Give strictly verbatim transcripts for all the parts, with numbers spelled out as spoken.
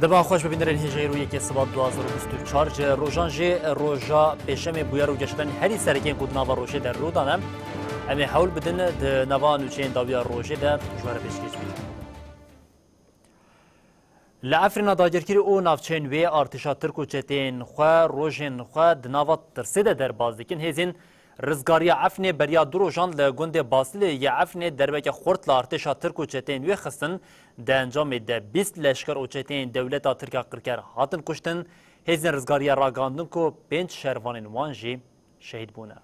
Dema xweş bibînirên hêjayî rûyekê sibat du hazar û bîst û çar ji rojan jî roja pêşemê bûyer û geşedanên herî sereke yên ku di nava rojê de rû dane. Em ê hewl bidin di nava nûçeyên dawiya rojê de ji we re pêşkêş bikin. Li Efrîna dagirkirî û navçeyên wê artêşa Tirk û çeteyên xwe rojên xwe di nava tirsê de derbas dikin. Hêzên Rizgariya Efrînê beriya du rojan li gundê Basilê yê Efrînê derbeke xurt li artêşa Tirk û çeteyên wê xistin. Di encamê de bîst leşker û çeteyên dewleta Tirk ya qirker hatin kuştin. Hêzên rizgariya ragihandin ku pênc şervanên wan jî şehîd bûne.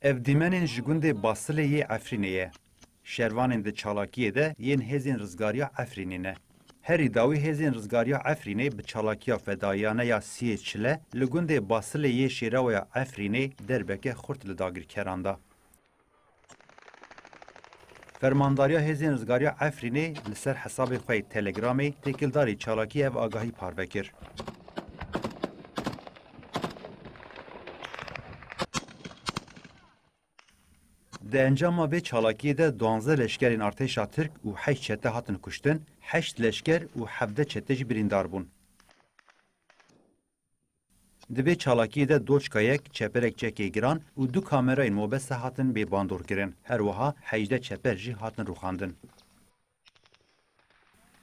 Ev dîmenên ji gundê Basilê yê Efrînê ye. Şervanên di çalakiyê de yên Hêzên Rizgariya Efrînê ne. Herî dawî Hêzên Rizgariya Efrînê bi çalakiya fedayiyane ya siyê çile li gundê Basilê yê Şêrawaya Efrînê derbeke xurt li dagirkeran da. Fermandariya Hêzên Rizgariya Efrînê li ser hesabê xwe yê Telegramê têkildarî çalakiyê ev agahî parve kir. Di encama vê çalakiyê de duwazdeh leşkerên artêşa Tirk û heşt çete hatin kuştin, heşt leşker û hevdeh çete jî birîndar bûn. Di vê çalakiyê de doçka yek, çeperek çekê giran û du kamerayên mobese hatin bê bandorkirin. Her wiha hejdeh çeper jî hatin rûxandin.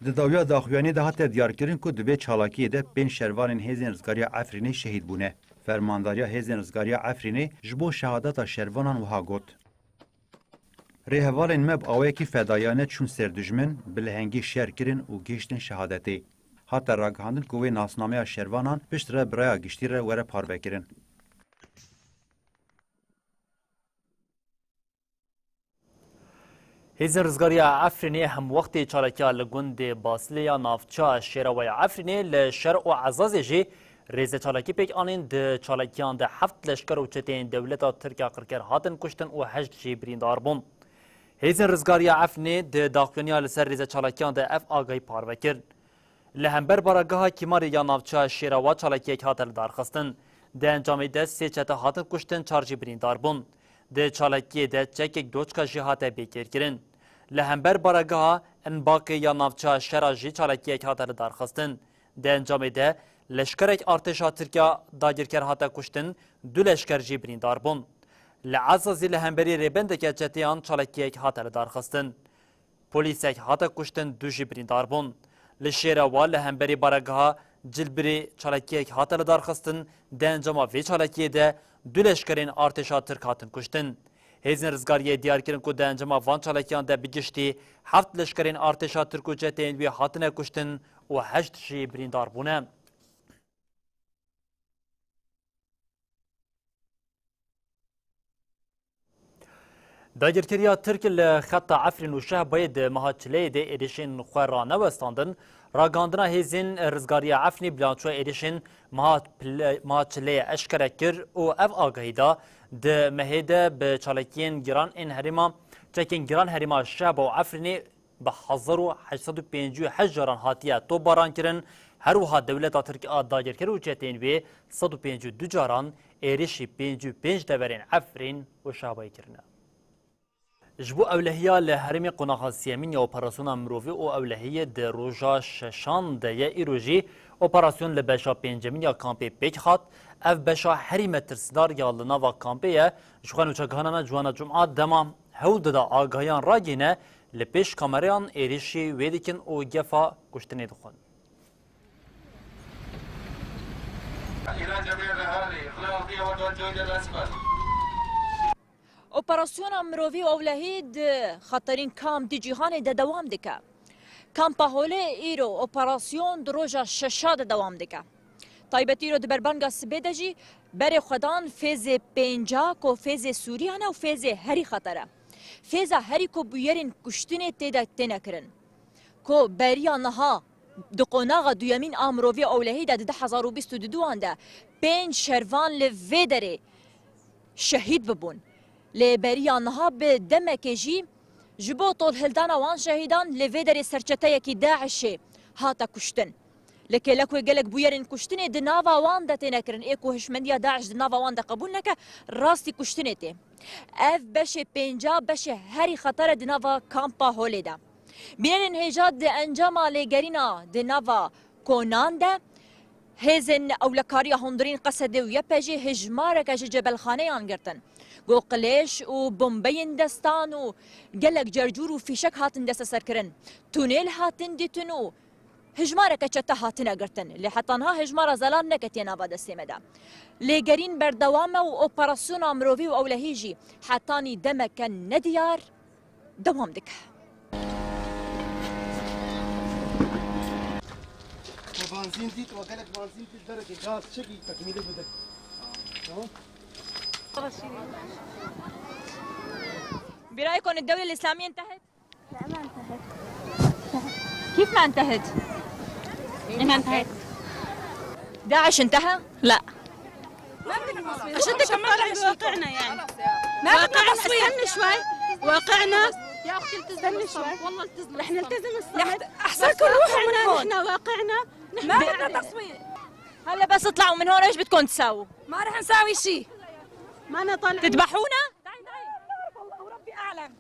Di dawiya daxuyaniyê de hate diyarkirin ku di vê çalakiyê de pênc şervanên Hêzên Rizgariya Efrînê şehîd bûne. Fermandariya Hêzên Rizgariya Efrînê ji bo şehadeta şervanan wiha got: Rêhevalên me bi awayekî fedayane çûn ser dijmin, bi lehengî şer kirin û gihiştin şehadetê. Hate ragihandin ku wê nasnameya şervanan piştre bi raya giştî re were parvekirin. Hêzên Rizgariya Efrînê hemwextê çalakiya li gundê Basilê ya navça Şêrawaya Efrînê li Şer û Ezazê jî rêze çalakî pêk anîn. Di çalakiyan de heft leşker û çeteyên dewleta Tirk ya qirker hatin kuştin û heşt jî birîndar bûn. Hêzên Rizgariya Efrînê di daxuyaniya li ser rêze çalakiyan de ev agahî parve kir. Li hember baregeha Kîmarê ya navça Şêrawa çalakiyek hate lidarxistin. Di encamê de sê çete hatin kuştin, çar jî birîndar bûn. Di çalakiyê de çekek doçka jî hate bêkêrkirin. Li hember baregeha Enbaqê ya navça Şera jî çalakiyek hate lidarxistin. Di encamê de leşkerek artêşa Tirkiya dagirker hate kuştin, du leşker jî birîndar bûn. Li Ezazî li hemberî rêbendeke çeteyan çalakiyek hate lidarxistin. Polîsek hate kuştin, du jî birîndar bûn. Li Şêrewa li hemberî baregeha Cilbirê çalakiyek hate lidarxistin, di encama vê çalakiyê de du leşkerên artêşa Tirk hatin kuştin. Hêzên rizgariyê diyar kirin ku di encama van çalakiyan de bi giştî heft leşkerên artêşa Tirk û çeteyên wê hatine kuştin û heşt jî birîndar bûne. Dagirkeriya Tirk li xeta Efrîn û Şehbayê di meha Çileyê de êrişên xwe ranewestandin. Ragihandina hêzên rizgariya Efrînê bilançoya êrişên meha Pile-, meha Çileyê eşkere kir û ev agahî da, di mehê de bi çalakiyên giran ên herêma, çekên giran herêma Şehba û Efrînê bi hezar û heşt sed û pêncî û heşt caran hatiye topbaran kirin. Her wiha dewleta Tirk a dagirker û çeteyên wê sed û pêncî û du caran êrişî pêncî û pênc deverên Efrîn û Şehbayê kirine. Ji bo ewlehiya li herêmê qonaxa siyemîn ya operasyona mirovî û ewlehiyê di roja şeşan de ye, îro jî operasyon li beşa pêncemîn ya kampê pêk hat. Ev beşa herî metirsdar ya li nava kampê ye. Ji xwe nûçegihana me Ciwana Cuma dema hewl dida agahiyan ragihîne, li pêş kamereyan êrişî wê dikin û gefa kuştinê dixwin. Operasyona mirovî û ewlehî di xeterîn kamp di cîhanê de dewam dike. Kampa Holê îro operasyon di roja şeşa de dewam dike. Taybet îro di berbanga sibê de jî berê xwe dan fêzê pênca ku fêzê Sûriyan e û fêzê herî xeter e. Fêza herî ku bûyerên kuştinê tê de têne kirin. Ku beriya niha di qonaxa duyemîn a mirovî ewlehî de di du hezar û bîst û duan de pênc şervan li vê derê şehîd bibûn. Lê beriya niha bi demekê jî ji bo tolhildana wan şehîdan li vê derê serçeteyekî DAIŞê hate kuştin. Li kêlek wê gelek bûyerên kuştinê di nava wan de têne kirin. Ê ku hişmendiya DAIŞ di nava wan de qebûl neke, rastî kuştinê tê. Ev beşê pênca beşê herî xeter e di nava kampa Holê de. Bînerên hêja di encama lêgerîna di nava konan de hêzên ewlekariya hundirîn Qesedê û Y P G hijmareke ji cebelxaneyan girtin. Ku qilêş û bombeyên destan û gelek cercûr û fîşek hatin desteserkirin. Tunêl hatin dîtin û hijmareke çete hatine girtin. Lê heta niha hijmara zelal neketiye nava destê me de. Lêgerîn berdewam e û operasyona mirovî û ewlehî jî hetanî demeke nediyar dewam dike. We banzîn dît, we gelek banzîn dît, derekê gaz çekî tekmîlî bide. Tamam. برأيكم الدولة الإسلامية انتهت؟ لا، ما انتهت. كيف ما انتهت؟ ما انتهت. داعش انتهى؟ لا. عشان تكمل واقعنا يعني. ما بدنا واقعنا، تصوير. استنى شوي. واقعنا. يا أختي، التزم استنى الصمت. شوي. والله التزم الصمت. احسنكم، روحوا من هون. نحن واقعنا. نحن ما بدنا تصوير. هلا بس اطلعوا من هون، ايش بدكم تساووا؟ ما رح نساوي شيء. ما أنا طالع. تذبحونا؟ تعي، تعي. الله وربي أعلم.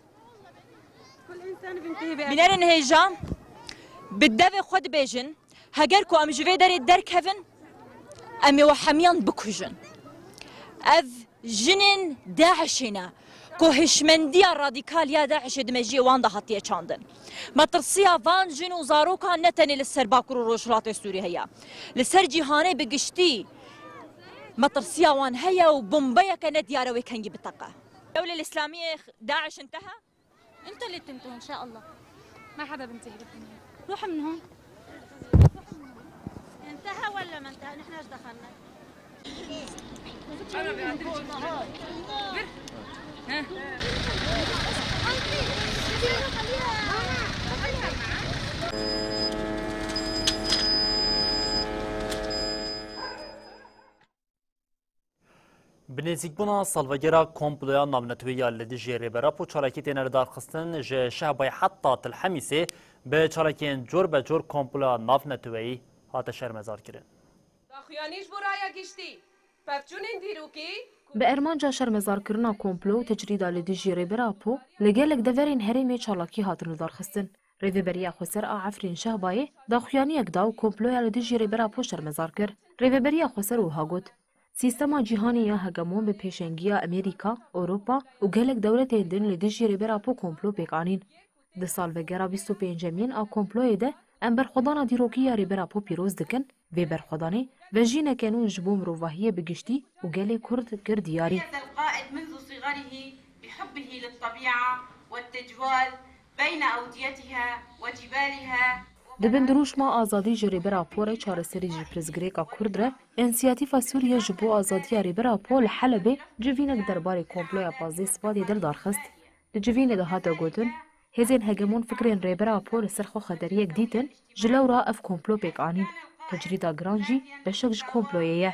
Bînerên hêja, bi devê xwe dibêjin, heger ku em ji vê derê derkevin, em ê we hemiyan bikujin. Ev jinên DAIŞê ne, ku hişmendiya radîkal ya DAIŞê di mejiyê wan de hatiye çandin. Metirsiya van jin û zarokan ne tenê li ser Bakur û Rojhilatê Sûrî heye. Li ser cîhanê bi giştî metirsiya wan heye û bombeyeke nediyar e wê kengî biteqe. Dewlê Îslamiyê DAIŞ inteha. انتوا اللي بتنتهوا ان شاء الله. ما حدا بنتهي بالدنيا. روح من هون. انتهى ولا ما انتهى؟ نحن ايش دخلنا؟ Bi nêzîkbûna salvegera komploya navneteweyî ya li dijî Rêber Apo çalakî têne lidarxistin, ji Şehbayê heta Til Hemîsê bi çalakiyên cor be cor komploya navneteweyî hate şermezarkirin. Daxuyanî ji bo raya giştî, pevçûnên dîrokî. Bi armanca şermezarkirina komplo û tecrîda li dijî Rêber Apo, li gelek deverên herêmê çalakî hatin lidarxistin. Rêveberiya Xweser a Efrîn Şehbayê daxuyaniyek da û komploya li dijî Rêber Apo şermezar kir. Rêveberiya Xweser wiha got, Sîstema cîhanî ya hegemon bi pêşengiya Amerîka, Ewropa û gelek dewletên din li dijî Rêber Apo komplo pêk anîn. Di salvegera bîst û pêncemîn a komployê de em berxwedana dîrokî ya Rêber Apo pîroz dikin. Vê berxwedanê vejîneke nû ji bo mirovahiyê bi giştî û gelê Kurd kir diyarî. القائد منذ صغره بحبه للطبيعة والتجوال بين أوديتها وجبالها. Di bin dirûşma azadî ji Rêber Apo re çareserî ji pirsgirêka Kurd re, Însiyatîfa Sûriye ji bo Azadiya Rêber Apo li Helebê civînek derbarê komploya pazdeh Sibatê de li dar xist. Di civînê de hate gotin, hêzên hegemon fikrên Rêber Apo li ser xwe xeteriyek dîtin, ji lewra ev komplo pêk anîn. Tecrîda giran jî beşek ji komployê ye.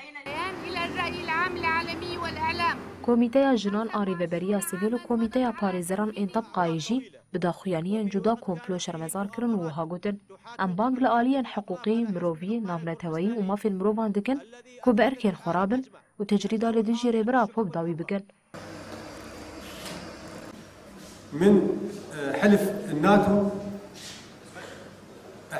Komîteya Jinan a Rêveberiya Sivîl û Komîteya Parêzeran ên Tebqayê jî bi daxuyaniyên cuda komplo şermezar kirin û wiha gotin, Em bang li aliyên hiqûqî, mirovî, navneteweyî û mafên mirovan dikin ku bi erkên xwe rabin û tecrîda li dijî Rêber Apo bi dawî bikin. من، آه، حلف الناتو،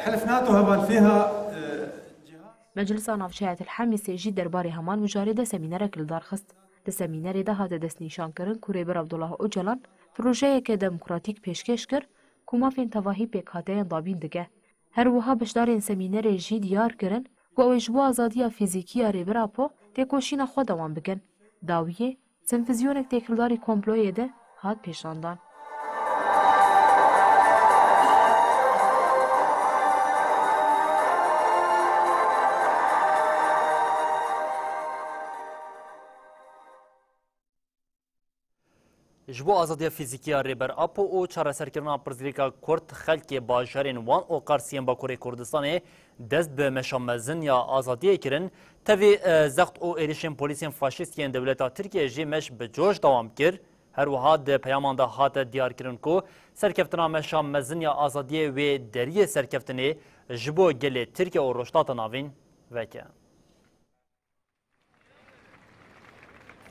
حلف ناتو هبل فيها، آه، جهاز. Meclisa Navçeya Til Hemîsê jî derbarê heman mijarê de semînerek li dar xist. Di semînerê de hate destnîşankirin ku Rêber Abdullah Ocalan projeyeke demokratîk pêşkêş kir ku mafên tevahî pêkhateyên dabîn dike. Her wiha beşdarên semînerê jî diyar kirin ku ew ê ji bo azadiya fîzîkî ya Rêber Apo têkoşîna xwe dewam bikin. Dawiyê, Senfizyonek têkildarî komployê de hat pêşandan. Ji bo azadiya fîzîkî ya Rêber Apo û çareserkirina pirsgirêka Kurd, xelkê bajarên Wan û Qarsiyên Bakurê Kurdistanê dest bi meşa mezin ya azadiyê kirin. Tevî, e, zext û êrişên polîsên faşîst yên dewleta Tirkiyê jî meş bi coş dewam kir. Her wiha di peyaman de hate diyarkirin ku serkeftina meşa mezin ya azadiyê wê deriyê serkeftinê ji bo gelê Tirkiye û Rojhilata Navîn veke.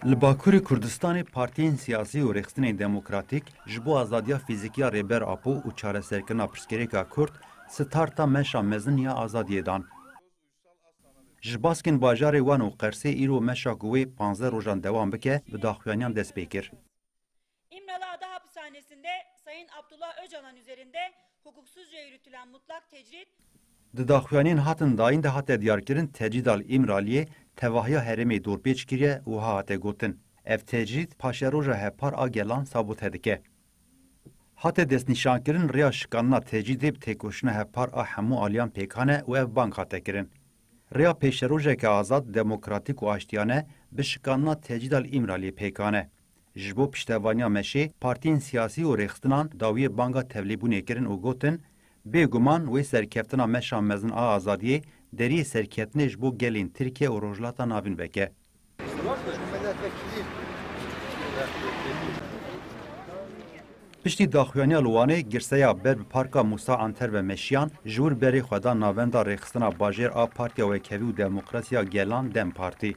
Li Bakurê Kurdistanê partiyên siyasî û rêxistinên demokratîk ji bo azadiya fîzîkî ya Rêber Apo û çareserkirina pirsgirêka Kurd starta meşa mezin ya azadiyê dan. Ji baskên bajarê Wan û Qersê îro meşa ku wê panzdeh rojan dewam bike, bi daxuyaniyan dest pê kir. İmralı Ada Hapishanesi'nde Sayın Abdullah Öcalan üzerinde hukuksuzca yürütülen mutlak tecrit Di daxuyaniyên hatin dayîn de hate diyarkirin, Tecîd al Îmraliyê tevahiya herêmê dorpêç kiriye û wiha hate gotin, ev tecrîd paşeroja hevpar a gelan sabote dike. Hate destnîşankirin, rêya şikandina tecrîdê bi têkoşîna hevpar a hemû aliyan pêkan e û ev bang hate kirin. Rêya pêşerojeke azad, demokratîk û aştiyane bi şikandina Tecîd al Îmraliyê pêkan e. Ji bo piştevaniya meşê, partiyên siyasî û rêxistinan dawiyê banga tevlîbûnê kirin û gotin, bêguman wê serkeftina meşa mezin a azadiyê deriyê serkeftinê ji bo gelên Tirkiye û Rojhilata Navîn veke. Piştî daxuyaniya li Wanê, girseya ber bi Parka Musa Anter ve meşiyan, ji wir berê xwe da navenda rêxistina bajêr a Partiya Wekhevî û Demokrasiya Gelan, dem Partî.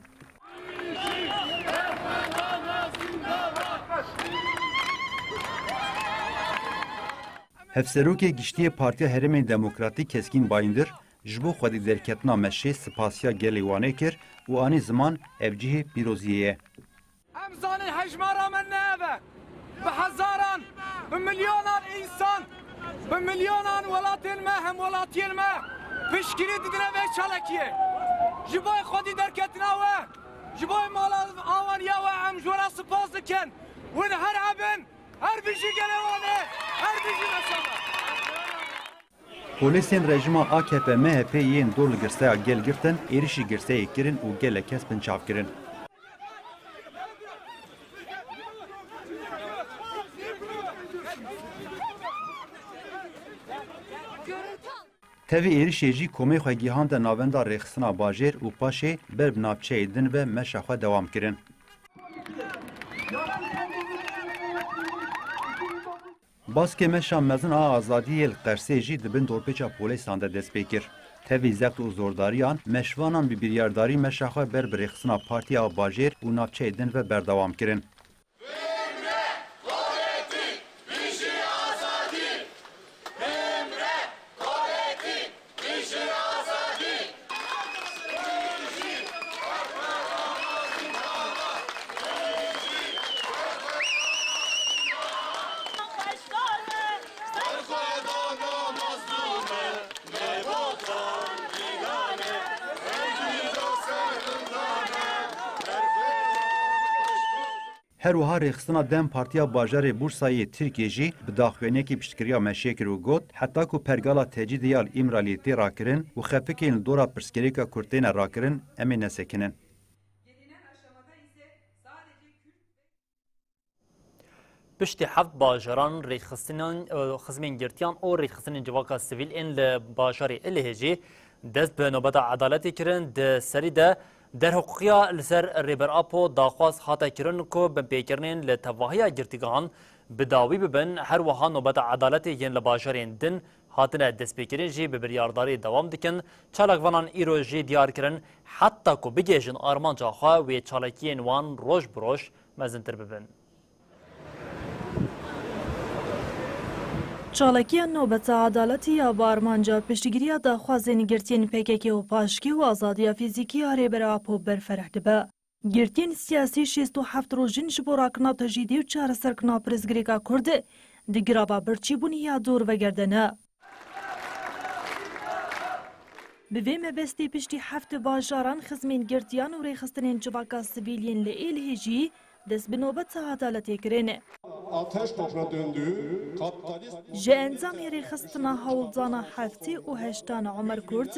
Hevserokê Giştî yê Partiya Herêmên Demokratîk Keskîn Bayindir ji bo xwedî derketina meşê spasiya gelê Wanê kir û anî ziman ev cihê pîroziyê ye. Em zanin hejmara me ne ev e. Bi hezaran, bi milyonan însan, bi milyonan welatên me, hemwelatiyên me piştgirî didine vê çalakiyê. Ji bo xwedî derketina we, ji bo mala awaniya we em ji we re spas dikin. Win her hebin, her bijî gelê Wanê, her bijî meşa me. Polîsên rejîma A K P M H P yên dor li girseya gel girtin, êrişî girseyê kirin û gelek kes binçav kirin. Tevî êrişê jî komê xwe gihande navenda rêxistina bajêr û paşê ber bi navçeyê din ve meşa xwe dewam kirin. Baskê meşa mezin a azadiyê li Qersê jî di bin dorpêça polîsan de dest pê kir. Tevî zext û zordariyan, meşvanan bi biryardarî meşa xwe ber bi rêxistina partiya bajêr û navçeyê din ve berdewam kirin. Her wiha rêxistina dem Partiya Bajarê Bursayê yê Tirkiyê jî bi daxuyaniyekî piştgiriya meşê kir û got, heta ku pergala tecîdê ya li Îmraliyê tê rakirin û xefikên li dora pirsgirêka Kurd têne rakirin, em ê nesekinin. Piştî heft bajaran rêxistinên, e, xizmên girtiyan û rêxistinên civaka sivîl ên li bajarê Ilihê jî dest bi nobeta edaletê kirin. Di serî de derhiqûqiya li ser Rêber Apo daxwaz hate kirin ku binpêkirinên li tevahiya girtîgehan bi dawî bibin. Her wiha nobeta edaletê yên li bajarên din hatine destpêkirin jî bi biryardarî dewam dikin. Çalakvanan îro jî diyar kirin, heta ku bigihêjin armanca xwe, wê çalakiyên wan roj bi roj mezintir bibin. Çalakiya nobeta edaletî ya bi armanca piştgiriya daxwazên girtiyên P K K û paşkî û azadiya fîzîkî ya Rêber Apo berfireh dibe. Girtiyên siyasî şêst û heft rojin ji bo rakirina tecrîdê û çareserkirina pirsgirêka Kurd di girava birçîbûnê ya dor vegertine. Bi vê mebestê piştî heft bajaran xizmên girtiyan û rêxistinên civaka sivîl yên li Êlihê jî dest bi nobeta edaletê kirin. Ateş topuna döndü. Kapitalist Ji encamê rêxistina hewldana heftê û heştan Omer Kurt,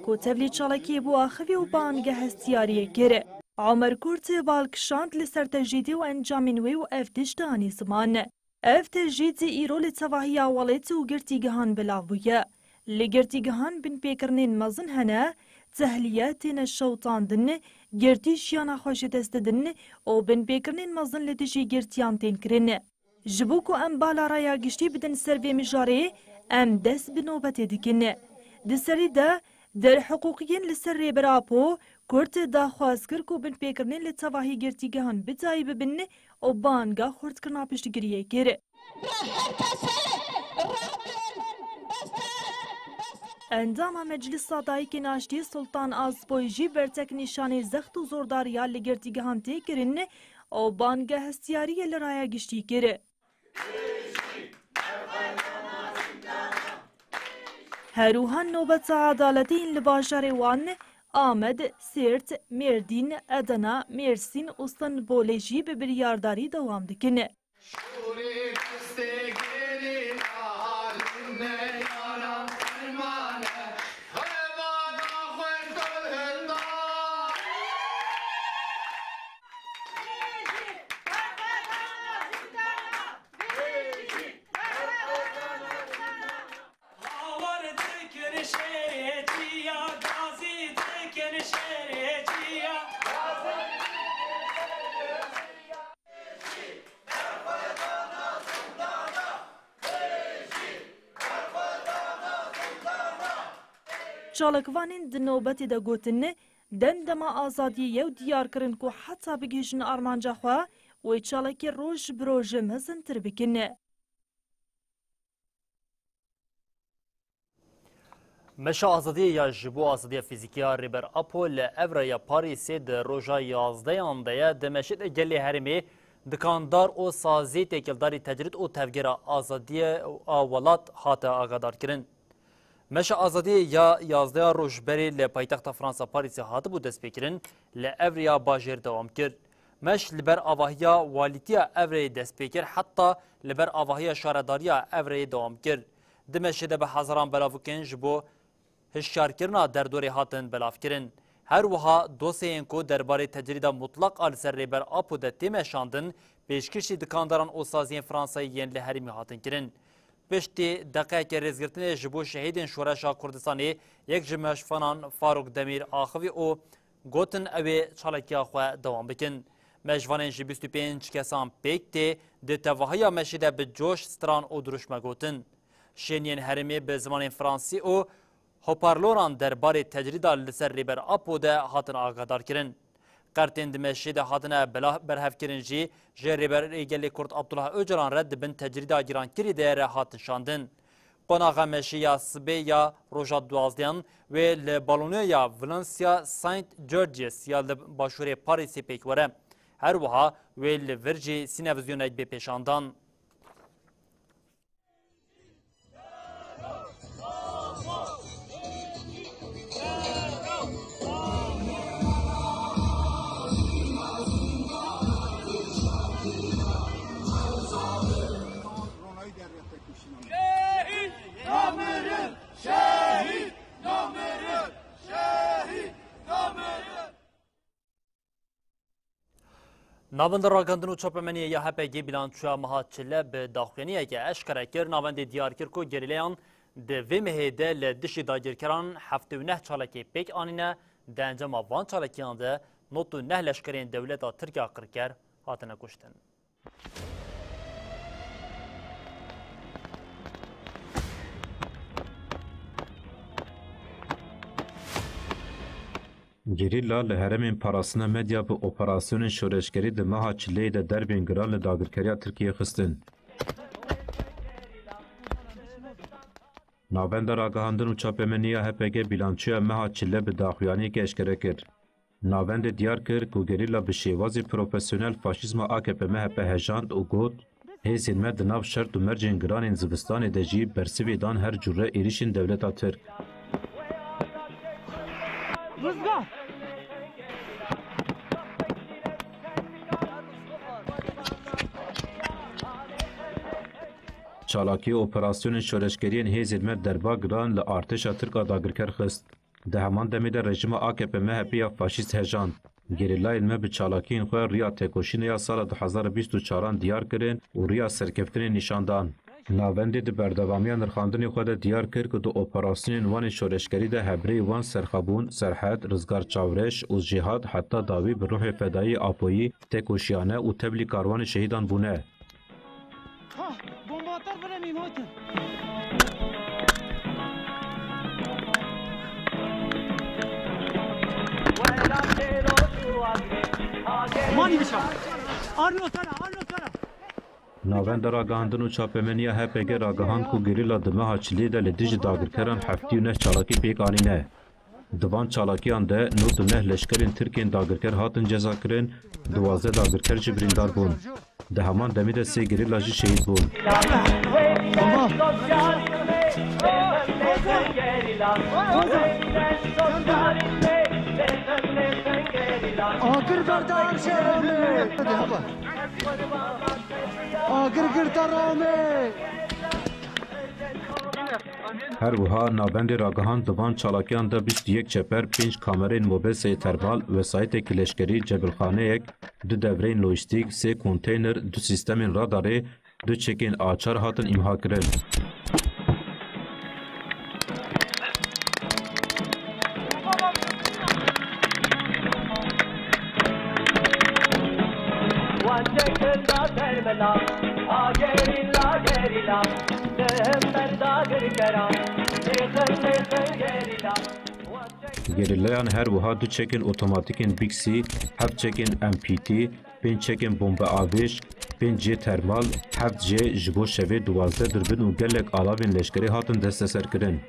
ku tevlî çalakiyê bû axivî û bangehestiyariyê kir. Omer Kurt bal kişand li ser tecrîdê û encamên wê û ev tişt anî ziman. Ev tecrîd îro li tevahiya welêt û girtîgehan belav bûye. Li girtîgehan binpêkirinên mezin hene, tehliye têne şewitandin, Girtî jiyana xwe ji dest didin û binpêkirinên mezin li dijî girtiyan tên kirin. Ji bo ku em bala raya giştî bidin ser vê mijarê, em dest bi nobetê dikin. Di serî de derhiqûqiyên li ser Rêber Apo Kurd daxwaz kir ku binpêkirinên li tevahî girtîgehan bi dayî bibin û banga xurtkirina piştgiriyê kir. Endama Meclisa Dayikên Aştî Sultan Azpoy jî bertek nîşanê zext û zordariya li girtîgehan tê kirin û banga hestiyariyê li raya giştî kir. Herwiha nobeta edaletê yên li bajarê wan, Amed, Sêrt, Mêrdîn, Edena, Mêrsîn û Stenbolê jî bi biryardarî dewam dikin. Hawar dikin şerê çiya, gazî dikin şerê çiya. Çalakvanên di nobetê de gotin, dem dema azadiyê ye û diyar kirin ku heta bigihîjin armanca xwe, wê çalakî roj bi roj mezintir bikin. Meşa Azadiyê ya ji bo azadiya fîzîkî ya Rêber Apo li Evra ya Parîsê di roja yazdeyan de ye. Di meşê de gelê herêmê dikandar û saziyê têkildarî tecrîd û tevgera azadiyê a welat hate agadarkirin. Meşa Azadiyê ya yazdeya roj berê li paytexta Fransa Parîsê hatibû destpêkirin, li Evra ya bajêr dewam kir. Meş li ber avahiya walîtiya Evreyê dest pê kir, heta li ber avahiya şaredariya Evreyê dewam kir. Di meşê de bi hezaran belavokên ji bo hişyarkirina derdorê hatin belavkirin. Her wiha dosyeyên ku derbarê tecrîda mutlaq a li ser Rêber Apo de tê meşandin, pêşkêşî dikandaran û saziyên Fransayê yên li herêmê hatin kirin. Piştî deqeyeke rêzgirtinê ji bo şehîdên Şoreşa Kurdistanê yek ji meşvanan Farûk Demîr axivî û gotin ew ê çalakiya xwe dewam bikin. Meşvanên ji bîst û pênc kesan pêk tê di tevahiya meşê de bi coş stran û dirûşme gotin. Şêniyên herêmê bi zimanên fransî û hoparloran derbarê tecrîda li ser Rêber Apo de hatin agadarkirin. Qertên di meşê de hatine bela-, berhevkirin jî ji Rêberê Gelê Kurd Abdullah Ocalan re di bin tecrîda girankirî de re hatin şandin. Qonaxa meşê ya sibê ya roja duwazdehan wê li balonê ya Valencia Saint Georges ya li başûrê Parîsê pêk were. Her wiha wê li vir jî sînevizyonek bê pêşandan. Şehîd namirin! Şehîd namirin! Şehîd namirin! Navenda Ragihandin û Çapemeniyê ya H P G bîlançoya meha çile bi daxuyaniyeke eşkere kir. Navendê diyar kir ku gerîleyan di vê mehê de li dijî dagirkeran heftê û neh çalakî pêk anîne, di encama van çalakiyan de nod û neh leşkerên dewleta Tirk ya qirker hatine kuştin. Gerîla li herêmên parastina Medya bi operasyonên şoreşgerî di meha çileyê de derbên giran li dagirkeriya Tirkiyê xistin. Navenda Ragihandin û Çapemeniya H P G bîlançoya meha çile bi daxuyaniyekê eşkere kir. Navendê diyar kir ku gerîla bi şêwazê profesyonel faşîzma A K P M H P hejand û got, hêzên me di nav şert û mercên giranên zivistanê de jî bersivê dan her cure êrişên dewleta Tirk. Ruzgar! Çalakî û operasyonên şoreşgeriyên hêzên me derba giran li artêşa Tirk a dagirker xist. Di heman demê de rejîma A K P M H P ya faşîst hejand. Gerîlayên me bi çalakiyên xwe riya têkoşînê ya sala du hezar û bîst û çaran diyar kirin û riya serkeftinê nîşan dan. Navendê di berdewamiya nirxandinê xwe de diyar kir ku di operasyonên wan ên şoreşgerî de hebrêyê wan Serxabûn, Serhed, Rizgar Çavreş û Jîhad heta dawî bi ruhê fedayî Apoyî têkoşiyane û tevlî karwanê şehîdan bûne. Ha, bomba atar, bırakmayın, otur. Mani bişa. Arno sana, Arno sana. Navenda ragihandin û çapemeniya H P G ragihand ku gerîla di meha çilê de li dijî dagirkeran heftî û neh çalakî pêk anîne. Di van çalakiyan de nod û neh leşkerên Tirk ên dagirker hatin cezakirin, duwazdeh dagirker jî birîndar bûn. Di heman demê de sê gerîla jî şehîd bûn. Agir girta Ramê! Agir girta Ramê! Her wiha navendê ragihand di van çalakiyan de bîst û yek çeper, pênc kamereyên mobeseyê termal, wesayîtekî leşkerî, cebilxaneyek, du devreyên lojîstîk, sê konteyner, du sîstemên radarê, du çekên A çar hatin îmha kirin. Gerîlayan her wiha du çekên otomatîkên Bixi, heft çekên M P T, pênc çekên bombeavêj, pênc jê termal, heft jê ji bo şevê, duwazdeh durbin û gelek alavên leşkerî hatin desteserkirin.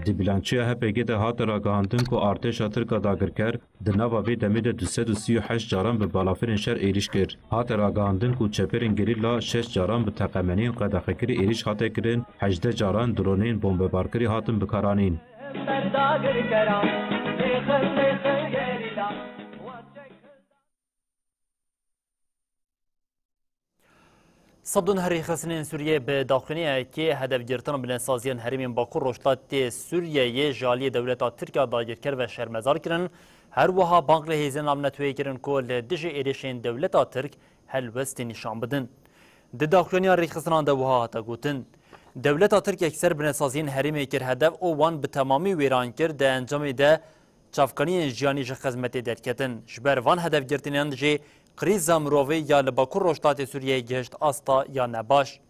Di bilançoya H P G de hate ragihandin ku artêşa Tirk a dagirker di nava vê demê de du sed û sî û heşt caran bi balafirên şer êrîş kir. Hate ragihandin ku çeperên gerîla şeş caran bi teqemeniyên qedexekirî êrîş hate kirin, hejdeh caran droneyên bombebarkirî hatin bikaranîn. Sed û neh rêxistinên Sûriyeyê bi daxuyaniyekê hedefgirtina binesaziyên herêmên Bakur Rojhilatê Sûriyeyê ji aliyê dewleta Tirk a dagirker ve şermezar kirin. Her wiha bang li hêzên navneteweyê kirin ku li dijî êrişên dewleta Tirk helwestê nîşan bidin. Di daxuyaniya rêxistinan de wiha hate gotin, Dewleta Tirk yekser binesaziyên herêmê kir hedef û wan bi temamî wêran kir, di encamê de çavkaniyên jiyanî ji xizmetê derketin. Ji ber van hedefgirtiniyan jî krîza mirovî ya li Bakur Rojhilatê Sûriyeyê gihişt asta ya nebaş.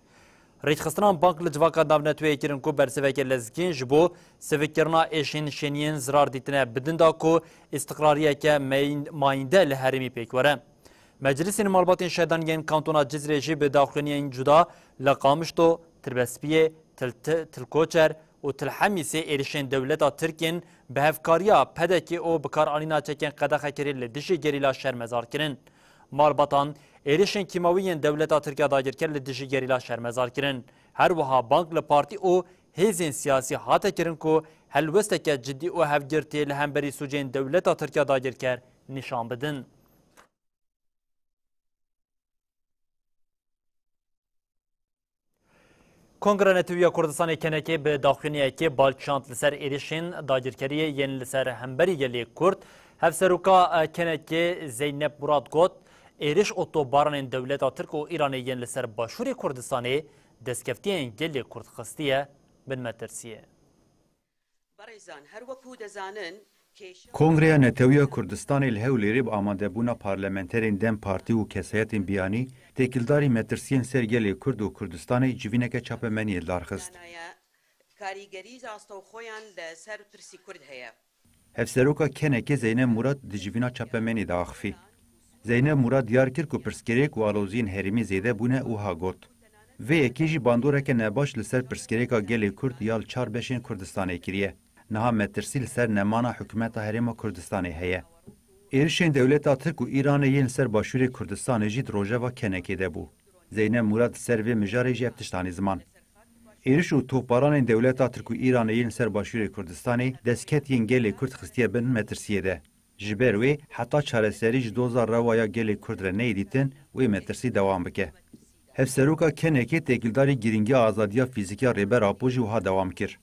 Rêkxistinan bang li civaka navneteweyê kirin ku bersiveke lezgîn ji bo sivikkirina êşên şêniyên zirar dîtine bidin da ku îstiqrariyeke meyin-, mayînde li herêmî pêk were. Meclisên malbatên şehedan yên kantona Cizrê jî bi daxuyaniyên cuda li Qamişlo, Tirbespiyê, Til-, Ti-, Tilkoçer û Tilhemîsê êrişên dewleta Tirk yên bi hevkariya P D K û bikaranîna çekên qedexekirî li dijî gerîla şermezar kirin. Malbatan êrişên kîmawî yên dewleta Tirk ya dagirker li dijî gerîla şermezar kirin. Her wiha bang li partî û hêzên siyasî hate kirin ku helwesteke cidî û hevgirtî li hemberî sûcên dewleta Tirk ya dagirker nîşan bidin. Kongra Netewî ya Kurdistanê, K N K, bi daxuyaniyekê bal kişand li ser êrişên dagirkeriyê yên li ser hemberî gelê Kurd. Hevseroka K N K Zeynep Murat got, êriş û topbaranên dewleta Tirk û Îranê yên li ser başûrê Kurdistanê destkeftiyên gelê Kurd xistiye bin metirsiyê. Berêzan, her wekû dezanin, kêşa Kongreya Netewî ya Kurdistanê li Hewlêrê bi amadebûna parlamenterên dem Partî û kesayetên biyanî têkildarî metirsiyên ser gelê Kurd û Kurdistanê civîneke çapemeniyê darxist. Danaya karîgerî rastewxoyan li ser pirsî Kurd heye. Hevseroka K N K Zeynep Murat di civîna çapemenî de axifî. Zeynep Murat diyar kir ku pirsgirêk û aloziyên herêmî zêde bûne û ha got, Vê yekê jî bandoreke nebaş li ser pirsgirêka gelê Kurd ya li çar beşên Kurdistanê kiriye. Niha metirsî li ser nemana hikûmeta Herêma Kurdistanê heye. Êrişên dewleta Tirk û Îranê yên li ser başûrê Kurdistanê jî di rojeva K N K'ê de bû. Zeynep Murat di ser vê mijarê jî ev tişt anî ziman. Êriş û topbaranên dewleta Tirk û Îranê yên li ser başûrê Kurdistanê destket yên gelê Kurd xistiye bin metirsiyê de. Ji ber wê heta çareserî ji doza rewa ya gelê Kurd re neyê dîtin, wê metirsî dewam bike. Hevseroka K N K'ê têkildarî girîngiya azadiya fîzîkî ya Rêber Apo jî wiha dewam kir.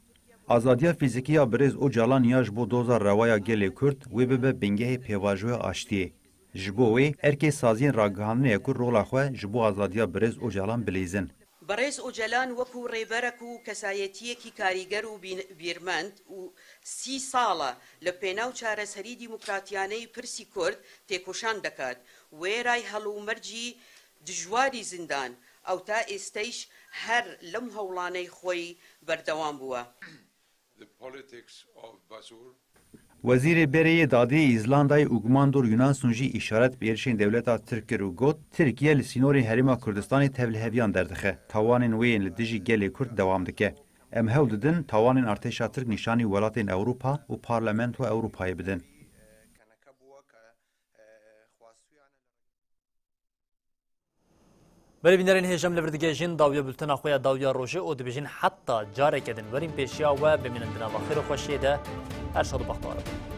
Azadiya fîzîkî ya birêz Ocalan ya ji bo doza rewa ya gelê Kurd wê bibe bingehê pêvajoya aştiyê. Ji bo wê erkê saziyên ragihandinê ye ku rola xwe ji bo azadiya birêz Ocalan bilîzin. Birêz Ocalan wekû rêberek û kesayetiyekî kariger û bîn-, bîrmend û sî sal e li pênaw çareserî demokratiyaneyî pirsî Kurd têkoşan dikat. Wê rayhel û mercî dijwarî zindan, ew ta êsteyş her lim hewlaney xweyî berdewam bûwe. The politics of Basur. Wezîrê Berê yê Dadê yê Îzlandayê Ugmandur Yunansson jî îşaret bi êrişên dewleta Tirk kir û got, Tirkiye li sînorên Herêma Kurdistanê tevliheviyan derdixe. Tawanên wê yên li dijî gelê Kurd dewam dike. Em hewl didin tawanên artêşa Tirk nîşanî welatên Ewropa û Parlamentoya Ewropayê bidin. Berê bînerên hêja, em li vir digihêjin dawiya bultena xwe ya dawiya rojê û dibêjin heta careke din werîn pêşiya we bimînin di nava xêr û xweşiyê de. Her şad û bextewar bin.